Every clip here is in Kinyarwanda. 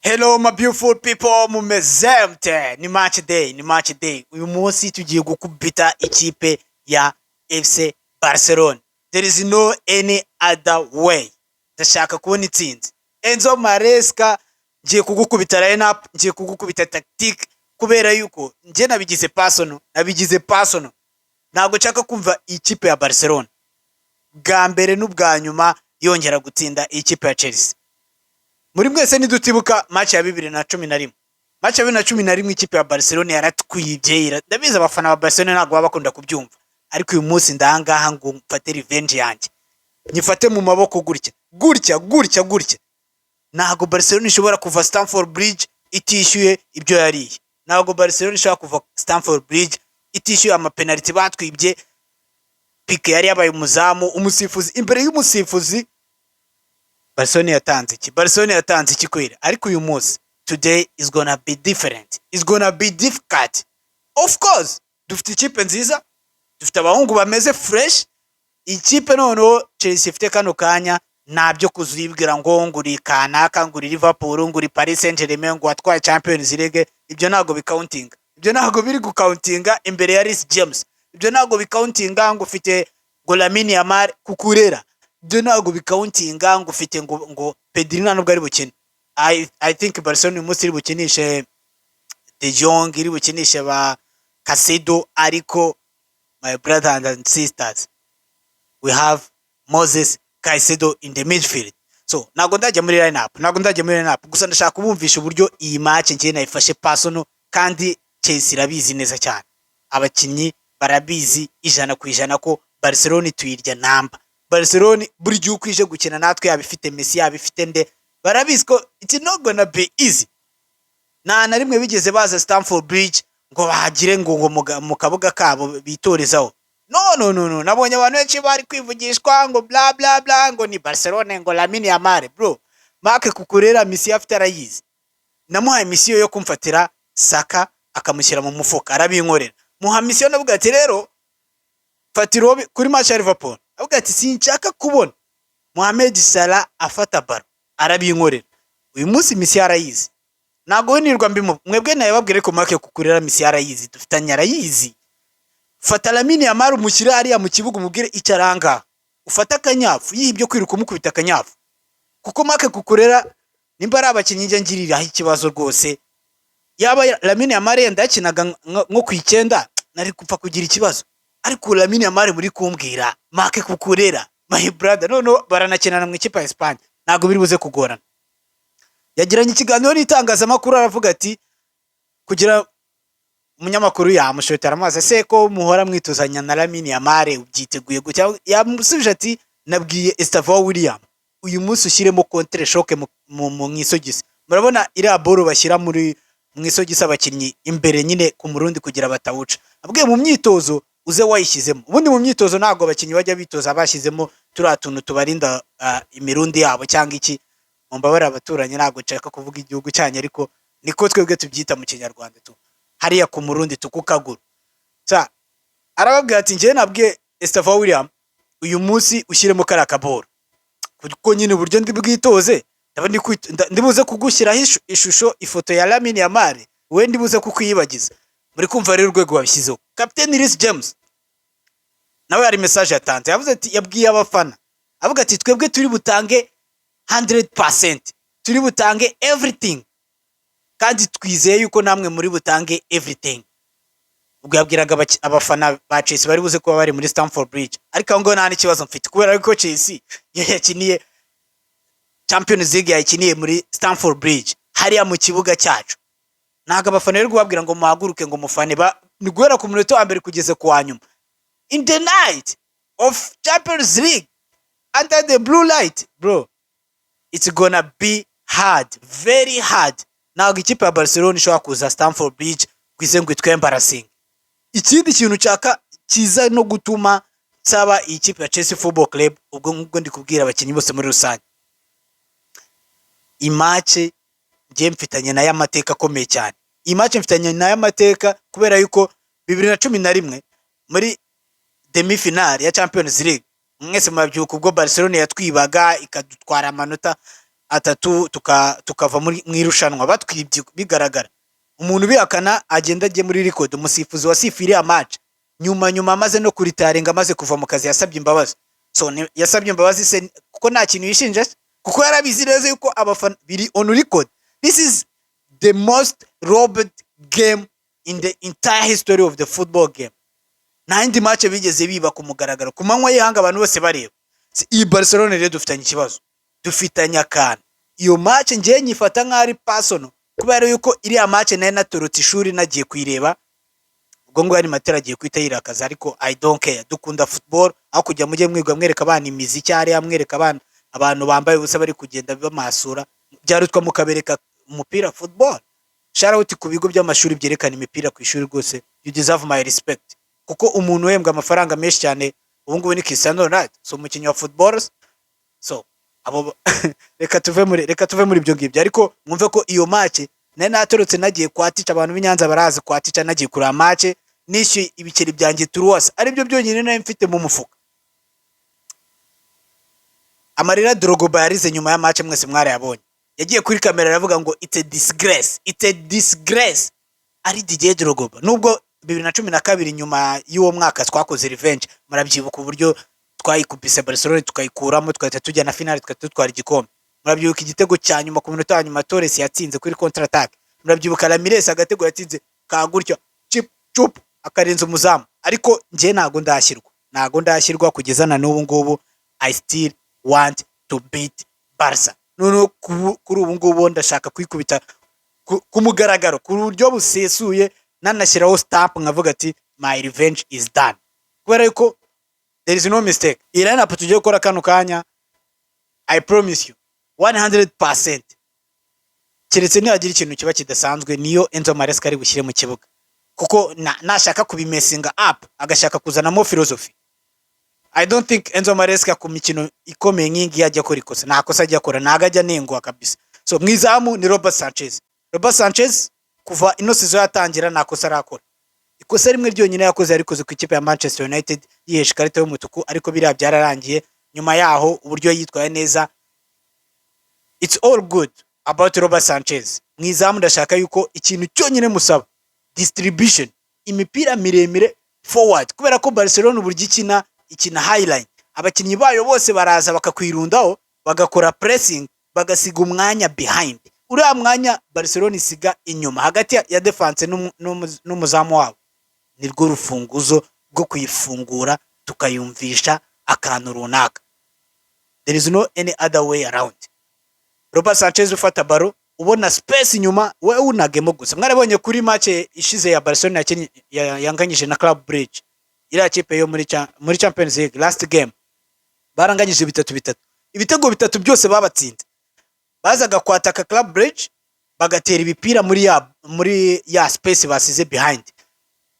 Hello my beautiful people, mumeze mute? Ni match day, ni match day. Uyu munsi tugiye gukubita ikipe ya FC Barcelona. There is no any other way. Ndashaka kubona intsinzi. Enzo Maresca, ngiye kugukubita line up, ngiye kugukubita tactique, kubera yuko njye nabigize personal, nabigize personal. Ntabwo nshaka kumva ikipe ya Barcelona bwa mbere n'ubwa nyuma yongera gutsinda ikipe ya Chelsea. Muri mwese nidutibuka match ya 2011, match ya 2011, ikipe ya Barcelona yaratwibye. Ndabizi abafana ba Barcelona ntabwo baba bakunda kubyumva, ariko uyu munsi ndangaha ngo mfate revenge yanjye, nyifate mu maboko gutya gutya gutya gutya. Ntabwo Barcelona ishobora kuva Stamford Bridge itishyuye ibyo yariye. Ntabwo Barcelona ishobora kuva Stamford Bridge itishyuye amapenaliti batwibye. Pique yari yabaye umuzamu, umusifuzi, imbere y'umusifuzi. Barcelona yatanze iki? Barcelona yatanze iki kwera? Ariko uyu munsi, today is gonna be different, is gonna be difficult. Of course dufite ikipe nziza, dufite abahungu bameze fresh. Ikipe noneho Chelsea ifite kano kanya, ntabyo kuzibwira ngo nguri kanaka, nguri Liverpool, nguri Paris Saint-Germain, ngo watwaye Champions League. Ibyo ntabwo bicountinga, ibyo ntabwo biri gucountinga imbere ya Reece James. Ibyo ntabwo bicountinga ngo ufite ngo Lamine Yamal, Cucurella. Ibyo ntabwo bicountinga ngo ufite ngo Pedri. Nta nubwo ari bukine. I think Barcelona uyu munsi iri bukinishe De Jong, iri bukinishe ba Caicedo, ariko my brothers and sisters, we have Moses Caicedo in the midfield. So ntabwo ndajya muri line up, ntabwo ndajya muri line up. Gusa ndashaka kubumvisha uburyo iyi match ngiye nayifashe personal, kandi Chelsea irabizi neza cyane, abakinnyi barabizi 100% ko Barcelona tuyirya namba. Barcelona buri gihe uko ije gukina natwe, yaba ifite Messi, yaba ifite nde, barabizi ko it's not gonna be easy. Nta na rimwe bigeze baza Stamford Bridge ngo bahagire ngo mu kabuga kabo bitorezaho. No, no, no, no. Nabonye abantu benshi bari kwivugishwa ngo bla bla bla, ngo ni Barcelone, ngo Lamine Yamal. Bro, Marc Cucurella mission afite arayizi. Namuhaye mission yo kumfatira Saka akamushyira mu mufuka, arabinkorera. Muha mission, navuga ati: "Rero fatira uwo kuri match ya Liverpool." Avuga ati: "Sinshaka kubona Mohamed Salah afata ballon." Arabinkorera. Uyu munsi mission arayizi, ntabwo we nirwa mbimu mwebwe nawe babwire ko Marc Cucurella mission arayizi, dufitanye, arayizi. Fata Lamine Yamal umushyire hariya mu kibuga, umubwire icara ahangaha ufate akanyafu, yiha ibyo kwiruka umukubita akanyafu, kuko Marc Cucurella nimba ari abakinnyi njya ngiriraho ikibazo rwose, yaba Lamine Yamal yenda yakinaga nko ku 9, nari gupfa kugira ikibazo, ariko Lamine Yamal muri kumbwira Marc Cucurella, my brother, noneho baranakinana mu ikipe ya Espagne, ntabwo biri buze kugorana. Yagiranye ikiganiro n'itangazamakuru, aravuga ati, kugira umunyamakuru yamushotera amazi: "Ese ko muhora mwitozanya na Lamine Yamal, ubyiteguye gutya?" Yamusubije ati: "Nabwiye Estevao William, uyu munsi ushyiremo contre-choc mu isogisi." Murabona iriya boro bashyira muri mu isogisi abakinnyi imbere nyine ku murundi kugira batawuca. Abwiye mu myitozo uze wayishyizemo. Ubundi mu myitozo ntabwo abakinnyi bajya bitoza bashyizemo turiya tuntu tubarinda imirundi yabo cyangwa iki. Mumbabarire abaturanyi, ntabwo nshaka kuvuga igihugu cyanyu, ariko niko twebwe tubyita mu Kinyarwanda tu, hariya ku murundi tukukaguru. Sa arababwira ati: "Njyewe nabwiye Estevao William, uyu munsi ushyiremo kariya kaboro, kuko nyine uburyo ndi bwitoze ndaba ndibuze kugushyiraho ishusho, ifoto ya Lamine Yamal, we ndibuze kukwiyibagiza." Muri kumva rero urwego babishyizeho. Kapiteni Reece James nawe hari message yatanze. Yavuze ati, yabwiye abafana avuga ati: "Twebwe turi butange 100%, turi butange everything, kandi twizeye yuko namwe muri butange everything." Ubwo yabwiraga abafana ba Chelsea bari buze kuba bari muri Stamford Bridge. Ariko aho ngaho nta n'ikibazo mfite, kubera ko Chelsea iyo yakiniye Champions League yayikiniye muri Stamford Bridge, hariya mu kibuga cyacu. Ntabwo abafana rero kubabwira ngo muhaguruke ngo mufane ba, ni guhera ku munota wa mbere kugeza ku wa nyuma, in the night of Champions League, under the blue light, bro, it's gonna be hard, very hard. Ntabwo ikipe ya Barcelona ishobora kuza Stamford Bridge ngo ize ngo itwe embarrassing. Ikindi kintu nshaka kiza no gutuma nsaba iyi kipe ya Chelsea Football Club, ubwo ngubwo ndi kubwira abakinnyi bose muri rusange, i match njye mfitanye nayo amateka akomeye cyane. Iyi match mfitanye nayo amateka kubera yuko 2011 muri demi finale ya Champions League, mwese murabyibuka, ubwo Barcelona yatwibaga ikadutwara amanota. atatu tukava mu irushanwa batwibye bigaragara. Umuntu ubihakana agenda ajye muri record. Umusifuzi wasifuye iriya match nyuma amaze no kuretiringa, amaze kuva mu kazi, yasabye imbabazi. So yasabye imbabazi se kuko nta kintu yishinja se? Kuko yarabizi neza yuko abafana biri on record. This is the most robbed game in the entire history of the football game. Nta yindi match bigeze biba ku mugaragaro ku manywa y'ihanga abantu bose bareba. Iyi Barcelona rero dufitanye ikibazo, dufitanye akantu. Iyo match ngewe nyifata nk'aho ari personal, kubera yuko iriya match nari naturutse ishuri nagiye kuyireba. Ubwo ngo yari matera agiye guhita yirakaza, ariko I don't care. Dukunda football. Aho kujya mujye mwigwa mwereka abana imiziki hariya, mwereka abana abantu bambaye ubusa bari kugenda bamasura, byarutwa mukabereka umupira, football. Shout out ku bigo by'amashuri byerekana imipira ku ishuri rwose, you deserve my respect, kuko umuntu uhembwa amafaranga menshi cyane ubu ngubu ni Cristiano Ronaldo, so umukinnyi wa football. So abo reka tuve muri ibyo ngibyo, ariko mwumve ko iyo match nari natorotse nagiye kwa tica. Abantu b'i Nyanza barazi kwa tica. Nagiye kureba match, nishyuye ibiceri byanjye turuwasi, aribyo byonyine nari mfite mu mufuka. Amarira Drogba yarize nyuma ya match mwese mwarayabonye. Yagiye kuri kamera aravuga ngo "It's a disgrace, it's a disgrace." Ari Didier Drogba. Nubwo 2012, nyuma y'uwo mwaka twakoze revenge, murabyibuka uburyo twayikubise Barcelona tukayikuramo, tugahita tujya na finale, tugahita dutwara igikombe. Murabyibuka igitego cya nyuma ku minota ya nyuma Torres yatsinze kuri counter attack. Murabyibuka Ramires agatego yatsinze ka gutya, chip chup, akarenza umuzamu. Ariko njye ntago ndashyirwa kugeza na n'ubu ngubu. I still want to beat Barca. Noneho kuri ubu ngubu ndashaka kwikubita ku mugaragaro ku buryo busesuye, nanashyiraho stamp nkavuga ati "My revenge is done," kubera yuko there is no mistake. Iyi lineup tugiye gukora kano kanya, I promise you 100%, keretse nihagira ikintu kiba kidasanzwe, niyo Enzo Maresca ari bushyire mu kibuga, kuko nashaka kubimessinga up agashaka kuzanamo philosophy. I don't think Enzo Maresca ku mikino ikomeye nk'iyi ajya akora ikosa. Nta kosa ajya akora, ntago ajya anengwa kabisa. So mu izamu ni Robert Sanchez. Robert Sanchez kuva ino season yatangira nta kosa arakora. Ikosa rimwe ryonyine yakoze yarikoze ku ikipe ya Manchester United, yihesha ikarita y'umutuku, ariko biriya byararangiye. Nyuma yaho uburyo yitwaye neza, it's all good about Robert Sanchez. Mu izamu ndashaka yuko ikintu cyonyine musaba distribution, imipira miremire forward, kubera ko Barcelona uburyo ikina, ikina high line. Abakinnyi bayo bose baraza bakakwirundaho, bagakora pressing, bagasiga umwanya behind. Uriya mwanya Barcelona isiga inyuma hagati ya defense n'umuzamu wabo nirwo rufunguzo rwo kuyifungura tukayumvisha akantu runaka. There is no any other way around. Robert Sanchez ufata baro, ubona space inyuma, we unagemo gusa. Mwarabonye kuri match ishize ya Barcelona yanganyije na Club Brugge, iriya kipe yo muri Champions League, last game baranganyije 3-3. Ibitego bitatu byose babatsinze bazaga kwataka Club Brugge, bagatera ibipira muri ya space basize behind,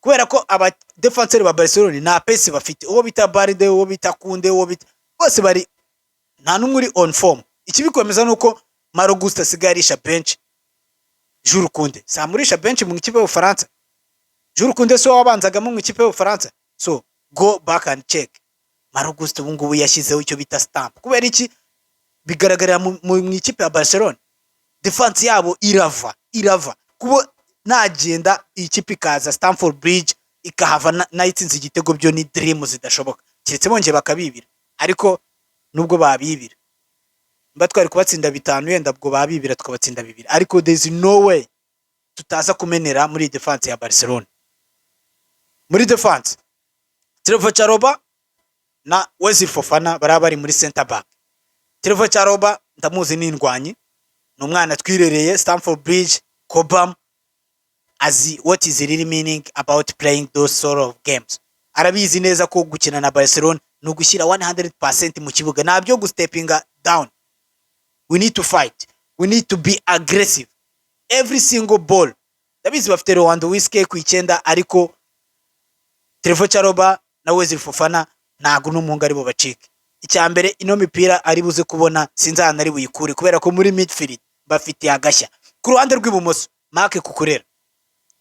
kubera ko aba defenseur ba Barcelona nta pace bafite. Uwo bita Balde, uwo bita Kounde, uwo bita bose bari, nta n'umwe uri on form. Ikibikomeza nuko Malo Gusto asigaye arisha bench. Jules Kounde samurisha bench mu ikipe y'Ubufaransa. Jules Kounde si we wabanzagamo mu ikipe y'Ubufaransa? So go back and check. Malo Gusto ubu ngubu yashyizeho icyo bita stamp. Kubera iki? Bigaragarira mu ikipe ya Barcelona, defense yabo irava kuba nagenda, iyi kipe ikaza Stamford Bridge ikahava nayo itsinze igitego, byo ni dream zidashoboka, keretse bongeye bakabibira. Ariko nubwo babibira, mba twari kubatsinda 5, yenda ubwo babibira tukabatsinda 2, ariko there is no way tutaza kumenera muri iyi defense ya Barcelona. Muri defense, Trevoh Chalobah na Wesley Fofana baraba bari muri center back. Trevoh Chalobah ndamuzi, ni indwanyi, ni umwana twirereye Stamford Bridge, Cobham. Azi what is the really meaning about playing those sort of games. Arabizi neza ko gukina na Barcelona ni ugushyira 100% mu kibuga, nta byo gustepinga down. We need to fight, we need to be aggressive every single ball. Ndabizi bafite Lewandowski ku 9, ariko Trevoh Chalobah na Wesley Fofana ntago n'umuhungu ari bubacike. Icya mbere, ino mipira ari buze kubona sinzi ahantu ari buyikure, kubera ko muri midfield bafitiye agashya. Ku ruhande rw'ibumoso, Marc Cucurella.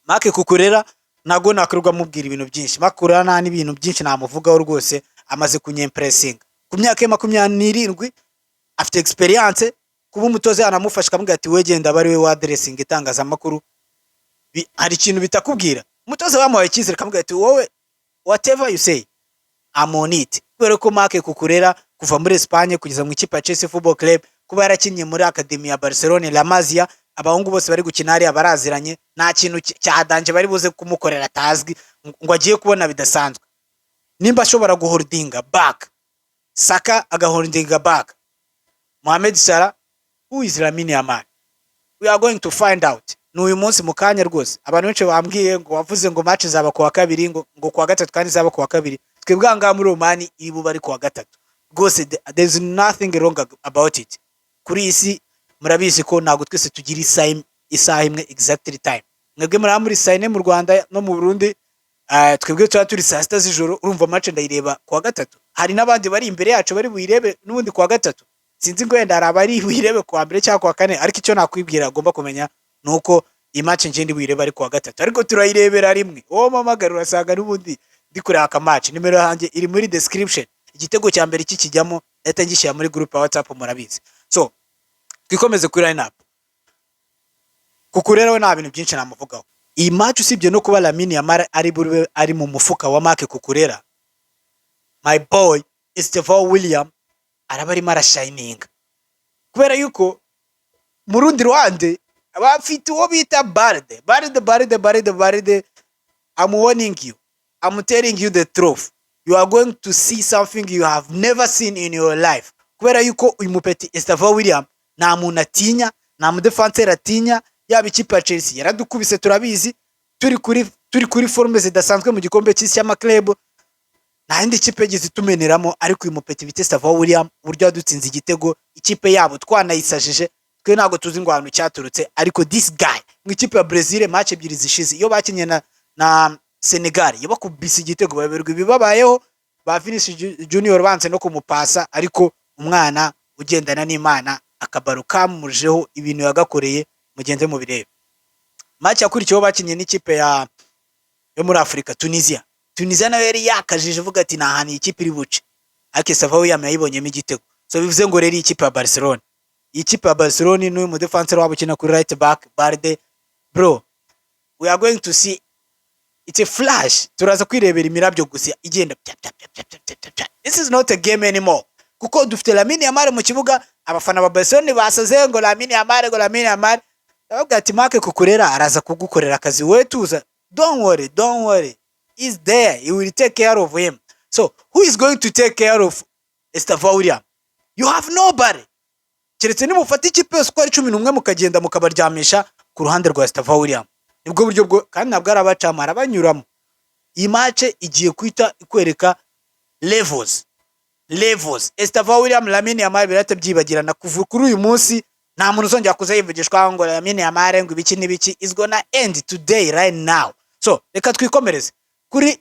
Marc Cucurella ntago nakwirirwa mubwira ibintu byinshi. Marc Cucurella nta n'ibintu byinshi namuvugaho rwose. Amaze kunyimpressinga ku myaka ye 27, afite experience. Kuba umutoza yanamufasha akamubwira ati: "We genda," aba ari we waddressinga itangazamakuru. Hari ikintu bitakubwira. Umutoza bamuhaye icyizere, akamubwira ati: "Wowe, whatever you say, I'm on it." Kubera ko Marc Cucurella, kuva muri Espagne kugeza mu ikipe ya Chelsea Football Club, kuba yarakinnye muri academy ya Barcelona, La Masia, abahungu bose bari gukina hariya baraziranye. Nta kintu cya danger bari buze kumukorera atazwi ngo agiye kubona bidasanzwe. Nimba ashobora guholdinga back Saka, agaholdinga back Mohamed Salah, who is Lamine Yamal? We are going to find out. Ni uyu munsi mu kanya rwose. Abantu benshi bambwiye ngo wavuze ngo match zaba kuwa kabiri, ngo kuwa gatatu, kandi zaba kuwa kabiri. Twebwe aha ngaha muri Omani iri bube ari kuwa gatatu rwose. There is nothing wrong about it. Kuri iyi si murabizi ko ntabwo twese tugira isaha imwe, exactly time. Mwebwe muraba muri saa 4 mu Rwanda no mu Burundi, twebwe tuba turi saa 6 z'ijoro. Urumva match ndayireba kuwa gatatu. Hari n'abandi bari imbere yacu bari buyirebe n'ubundi kuwa gatatu. Sinzi ngo wenda hari abari buyirebe kuwa mbere cyangwa kuwa kane, ariko icyo nakwibwira agomba kumenya ni uko iyi match njye ndi buyirebe ari kuwa gatatu, ariko turayirebera rimwe. Uwo mpamagara urasanga n'ubundi ndi kureba aka match. Nimero yanjye iri muri description. Igitego cya mbere kikijyamo ndahita ngishyira muri group ya WhatsApp, murabizi. So twikomeze kuri line up. Cucurella we nta bintu byinshi namuvugaho. Iyi match, usibye no kuba Lamine Yamal ari bube ari mu mufuka wa Marc Cucurella, my boy Estevao William araba arimo arashininga, kubera yuko mu rundi ruhande bafite uwo bita Balde. Balde, Balde, Balde, Balde, I'm warning you, I'm telling you the truth, you are going to see something you have never seen in your life, kubera yuko uyu mupeti Estevao William nta muntu atinya, nta mudefanseri atinya. Yaba ikipe ya Chelsea yaradukubise, turabizi, turi kuri forme zidasanzwe mu gikombe cy'isi cy'amaclub, nta yindi kipe yigeze itumeneramo. Ariko uyu mupeti bita Estevao William, uburyo yadutsinze igitego ikipe yabo twanayisajije, twe ntabwo tuzi ngo ahantu cyaturutse, ariko this guy mu ikipe ya Brazil, match ebyiri zishize iyo bakinnye na Senegal, yabakubise igitego bayoberwa ibibabayeho. Ba Vinicius Junior banze no kumupasa, ariko umwana ugendana n'Imana, akabaro kamujeho, ibintu yagakoreye mugenze mubirebe. Match yakurikiyeho bakinnye n'ikipe yo muri Afurika, Tunisia. Tunisia nayo yari yakajije ivuga ati: "Nta hantu iyi kipe iri buce," ariko Estevao William yayibonyemo igitego. So bivuze ngo rero iyi kipe ya Barcelona n'uyu mudefanseri wabo ukina kuri right back, Balde, bro, we are going to see, it's a flash. Turaza kwirebera imirabyo gusa igenda pya pya pya pya pya pya pya. This is not a game anymore, kuko dufite Lamine Yamal mu kibuga. Abafana ba Barcelona basaze ngo Lamine Yamal, ngo Lamine Yamal. Ndavuga ati: "Marc Cucurella araza kugukorera akazi, we tuza, don't worry, don't worry, he's there, he will take care of him." So who is going to take care of Estevao William? You have nobody, keretse nimufata ikipe yose uko ari 11 mukagenda mukabaryamisha ku ruhande rwa Estevao William. Nibwo buryo bwo, kandi ntabwo ari abacamo, arabanyuramo. Iyi match igiye guhita ikwereka levels, levels. Estevao William, Lamine Yamal birahita byibagirana kuva kuri uyu munsi. Nta muntu uzongera kuza yivugishwa ngo Lamine Yamal, ngo ibiki n'ibiki. Is gonna end today, right now. So reka twikomereze kuri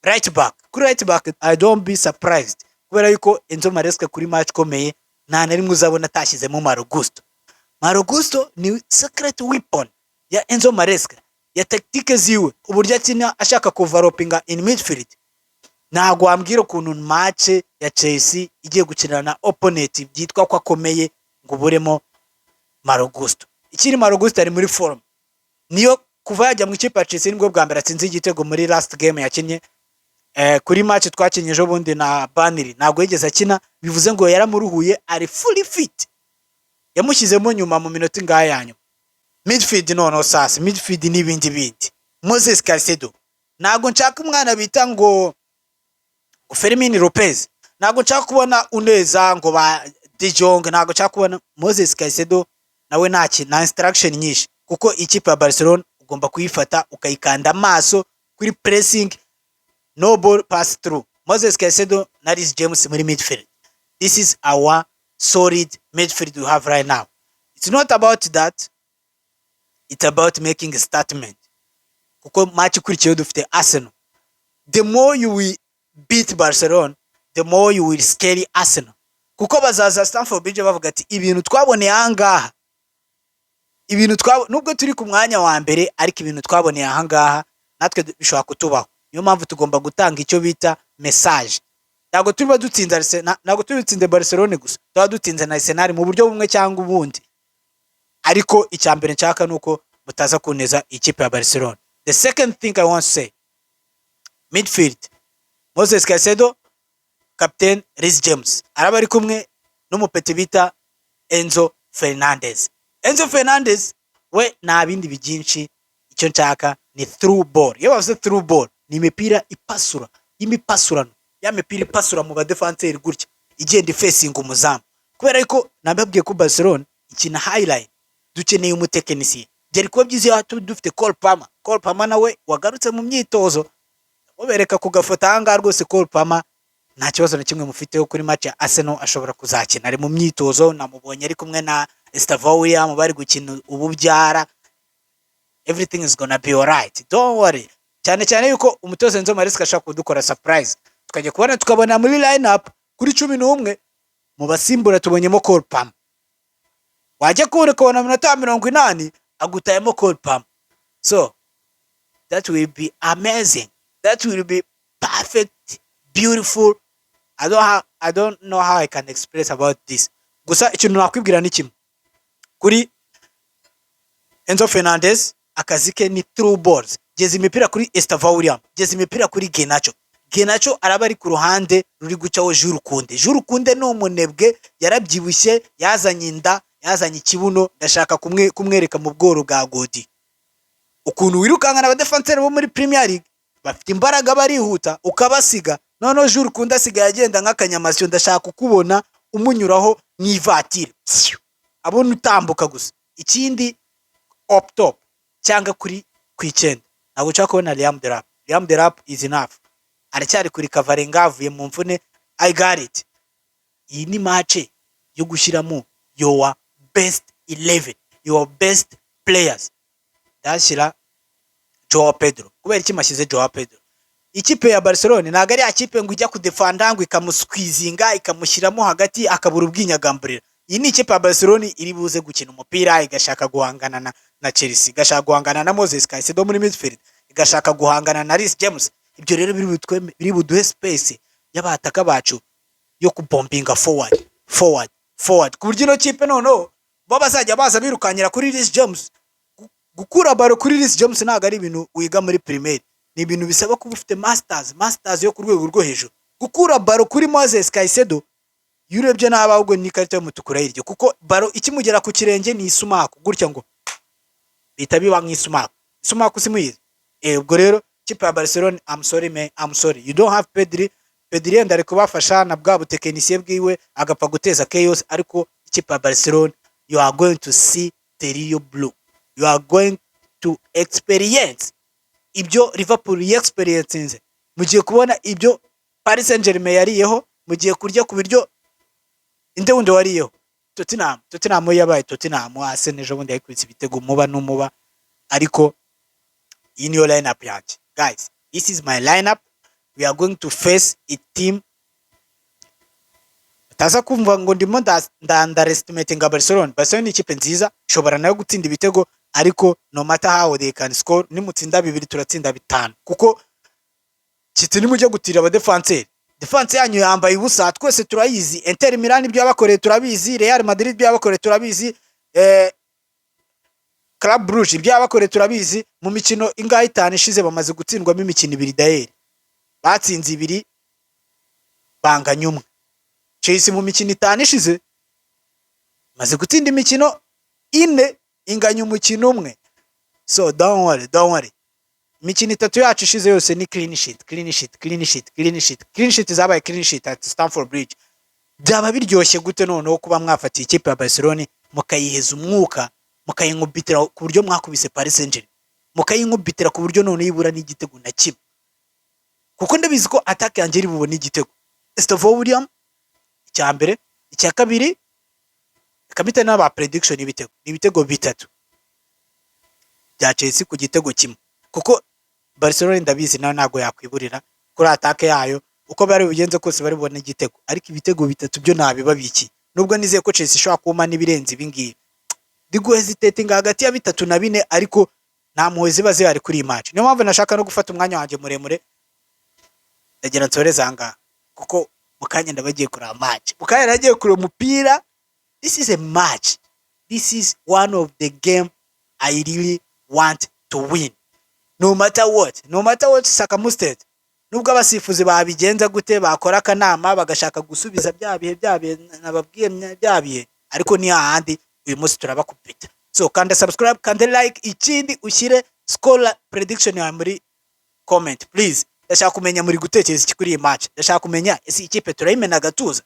right back. Kuri right back, I don't be surprised, kubera yuko Enzo Maresca kuri match ikomeye nta na rimwe uzabona atashyizemo Malo Gusto. Malo Gusto ni secret weapon ya Enzo Maresca, ya tactique ziwe, uburyo akina ashaka kuoverlappinga in midfield. Ntabwo wambwira ukuntu match ya Chelsea igiye gukina na opponent byitwa ko akomeye ngo uburemo Malo Gusto. Ikiri, Malo Gusto ari muri form. Niyo kuva yajya mu ikipe ya Chelsea nibwo bwa mbere atsinze igitego muri last game yakinnye. Kuri match twakinnye ejo bundi na Burnley ntabwo yigeze akina. Bivuze ngo yaramuruhuye, ari fully fit, yamushyizemo nyuma mu minota ingahe ya nyuma. Midfield noneho sasa, midfield n'ibindi bindi, Moses Caicedo. Ntabwo nshaka umwana bita ngo Fermin Lopez, ntabwo nshaka kubona uneza ngo ba De Jong, ntabwo nshaka kubona Moses Caicedo. Nawe nta kintu, nta instruction nyinshi, kuko ikipe ya Barcelona ugomba kuyifata ukayikanda amaso kuri pressing, no ball pass through. Moses Caicedo na Reece James muri midfield, this is our solid midfield we have right now. It's not about that, it's about making a statement, kuko match ikurikiyeho dufite Arsenal. The more you will beat Barcelona, the more you will scare Arsenal, kuko bazaza Stamford Bridge bavuga ati: "Ibintu twaboneye ahangaha, ibintu twabo, nubwo turi ku mwanya wa mbere, ariko ibintu twaboneye ahangaha natwe bishobora kutubaho." Niyo mpamvu tugomba gutanga icyo bita message. Ntabwo tuba dutsinze Arsenal, ntabwo turi dutsinze Barcelone gusa, tuba dutsinze na Arsenal mu buryo bumwe cyangwa ubundi. Ariko icya mbere nshaka ni uko mutaza kuneza ikipe ya Barcelone. The second thing I want to say, midfield: Moses Caicedo, captain Reece James, araba ari kumwe n'umupeti bita Enzo Fernandez. Enzo Fernandez we nta bindi byinshi, icyo nshaka ni through ball. Iyo bavuze through ball, ni imipira ipasura, y'imipasurano, ya mipira ipasura mu badefanseri gutya, igenda ifesinga umuzamu. Kubera yuko nababwiye ko Barcelone ikina high line, dukeneye umutekinisiye. Byari kuba byiza iyo tuba dufite Cole Palmer. Cole Palmer nawe wagarutse mu myitozo, mubereka ku gafoto ahangaha. Rwose Cole Palmer nta kibazo na kimwe mufiteho kuri match ya Arsenal, ashobora kuzakina. Ari mu myitozo, namubonye ari kumwe na Estevao William, bari gukina ububyara. Everything is gonna be alright, don't worry. Cyane cyane yuko umutoza Enzo Maresca ashaka kudukora surprise, tukajya kubona tukabona muri line up kuri 11 mu basimbura tubonyemo Cole Palmer. Wajya kubona ukabona mu minota ya 80 agutayemo Cole Palmer. So that will be amazing, that will be perfect, beautiful. I don't know how I can express about this. Gusa ikintu nakwibwira ni kimwe kuri Enzo Fernandez: akazi ke ni through balls. Geza imipira kuri Estevao William, geza imipira kuri Garnacho. Garnacho araba ari ku ruhande ruri gucaho Jules Kounde. Jules Kounde ni umunebwe, yarabyibushye, yazanye inda, yazanye ikibuno. Ndashaka kumwereka mu bworo bwa Godi ukuntu wirukankana abadefanseri bo muri Premier League bafite imbaraga, barihuta ukabasiga. Noneho Jules Kounde asigaye agenda nk'akanyamasyo. Ndashaka kukubona umunyuraho nk'ivatiri, abona utambuka gusa. Ikindi, up top cyangwa kuri ku 9, ntabwo nshaka kubona Liam Delap. Liam Delap is enough, aracyari kuri kavarenga, avuye mu mvune. I got it. Iyi ni match yo gushyiramo your best 11, your best players. Ndashyira Joao Pedro. Kubera iki mashyize Joao Pedro? Ikipe ya Barcelone ntabwo ari ya kipe ngo ijya kudefanda ngo ikamusqueezinga, ikamushyiramo hagati akabura ubwinyagamburira. Iyi ni ikipe ya Barcelone iri buze gukina umupira, igashaka guhangana na Chelsea, igashaka guhangana na Moses Caicedo muri midfield, igashaka guhangana na Reece James. Ibyo rero biri buduhe space y'abataka bacu yo kubombinga forward, forward, forward, ku buryo ino kipe noneho bo bazajya baza birukanyira kuri Reece James. Gukura ballon kuri Reece James ntabwo ari ibintu wiga muri primaire, ni ibintu bisaba kuba ufite masters yo ku rwego rwo hejuru. Gukura ballon kuri Moses Caicedo, iyo urebye nabi ahubwo ni ikarita y'umutuku urayirya, kuko ballon ikimugera ku kirenge ni isumaku gutya, ngo bihita biba nk'isumaku. Isumaku simuyizi? Ubwo rero ikipe ya Barcelone, I'm sorry man, I'm sorry, you don't have Pedri. Pedri yenda ari kubafasha na bwa butekinisiye bwiwe, agapfa guteza chaos. Ariko ikipe ya Barcelone, you are going to see the real blue, you are going to experience ibyo Liverpool yexperiencinze, mugiye kubona ibyo Paris Saint-Germain yariyeho, mugiye kurya ku biryo inde wundi wariyeho. Tottenham, Tottenham yo yabaye Tottenham. Arsenal ejo bundi yayikubise ibitego muba n'umuba. Ariko iyi niyo lineup yanjye, guys. This is my lineup. We are going to face a team. Utaza kumva ngo ndimo nda underestimatinga Barcelona. Barcelona ni ikipe nziza, ishobora nayo gutsinda ibitego, ariko no matter how they can score, nimutsinda bibiri turatsinda bitanu, kuko kiti nimujya gutira abadefanseri, defense yanyu yambaye ubusa, twese turayizi. Inter Milan ibyo yabakoreye turabizi, Real Madrid ibyo yabakoreye turabizi, Club Brugge ibyo yabakoreye turabizi. Mu mikino ingahe, itanu ishize, bamaze gutsindwamo imikino ibiri. Dayeri batsinze ibiri, banganya umwe. Chelsea mu mikino 5 ishize imaze gutsinda imikino ine, inganya umukino umwe. So don't worry, don't worry. Imikino itatu yacu ishize yose ni clean sheet, clean sheet, clean sheet, clean sheet, clean sheet. Zabaye clean sheet at Stamford Bridge. Byaba biryoshye gute noneho kuba mwafatiye ikipe ya Barcelone mukayiheza umwuka, mukayinkubitira ku buryo mwakubise Paris Saint-Germain, mukayinkubitira ku buryo noneho ibura n'igitego na kimwe? Kuko ndabizi ko attack yanjye iri bubone igitego. Estevao William icya mbere, icya kabiri reka n'aba prediction y'ibitego ni ibitego bitatu bya Chelsea ku gitego kimwe, kuko Barcelona ndabizi nayo ntabwo yakwiburira kuri attack yayo. Uko bari bugenze kose bari bubone igitego, ariko ibitego bitatu byo nabibabikiye, nubwo nizeye ko Chelsea ishobora kuma n'ibirenze ibi ngibi. Ndi guhesitatinga hagati ya bitatu na bine, ariko nta mpuhwe ziba zihari kuri iyi match. Niyo mpamvu nashaka no gufata umwanya wanjye muremure. Ndagira nsoreze aha ngaha kuko Mu kanya ndabagiye kureba match, mu kanya nagiye kureba umupira. This is a match, this is one of the game I really want to win, no matter what, no matter what circumstance. Nubwo abasifuzi babigenza gute, bakora akanama bagashaka gusubiza bya bihe nababwiye, bya bihe, ariko ni hahandi uyu munsi turabakubita. So kanda subscribe, kanda like, ikindi ushyire score prediction yawe muri comment, please. Ndashaka kumenya muri gutekereza iki kuri iyi match. Ndashaka kumenya, ese ikipe turayimena agatuza?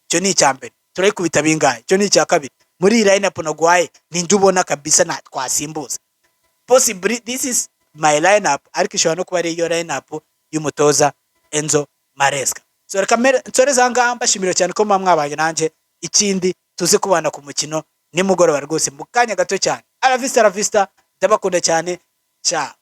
Icyo ni icya mbere. Turayikubita bingahe? Icyo ni icya kabiri. Muri iyi lineup naguhaye, ninde ubona kabisa na twasimbuza? Possibly this is my lineup, ariko ishobora no kuba ari iyo lineup y'umutoza Enzo Maresca. So reka nsoreze aha ngaha, mbashimira cyane ko muba mwabanye nanjye. Ikindi, tuze kubana ku mukino nimugoroba rwose mu kanya gato cyane. Aravista, aravista, ndabakunda cyane. Ciao.